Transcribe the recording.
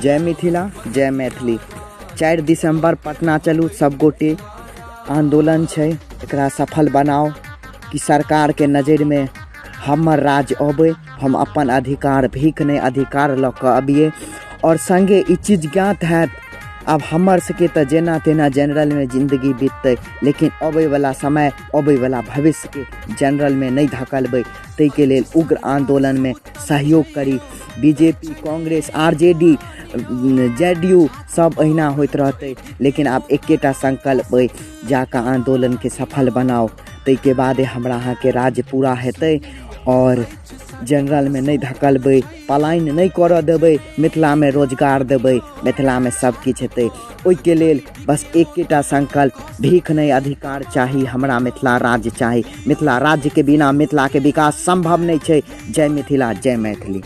जय मिथिला, जय मैथिली। 4 दिसम्बर पटना चलू सब गोटे, आन्दोलन छै, एकरा सफल बनाउ कि सरकारके नजरिमे हमर राज्य अबै, हम अपन अधिकार भीख नहि अधिकार लऽ कऽ अबियै। आओर सङ्गे ई चीज ज्ञात हैत, आब हमर सबके तऽ जेना तेना जनरलमे जिन्दगी बिततै, लेकिन अबैवला समय अबैवला भविष्यके जनरलमे नहि धकलबै, ताहिके लेल उग्र आन्दोलनमे सहयोग करी। B J P, Congress, R J D, J D U सब अहिना होइत रहतै, लेकिन आब एकेटा संकल्प अइ, जाकऽ आन्दोलनके सफल बनाउ, ताहिके बादे हमरा अहाँके राज्य पूरा हेतै। आओर जनरलमे नहि धकलबै, पलायन नहि करऽ देबै, मिथिलामे रोजगार देबै, मिथिलामे सबकिछु हेतै। ओहिके लेल बस एकेटा संकल्प, भीख नहि अधिकार चाही, हमरा मिथिला राज्य चाही। मिथिला राज्यके बिना मिथिलाके विकास सम्भव नहि छै। जय मिथिला, जय मैथिली।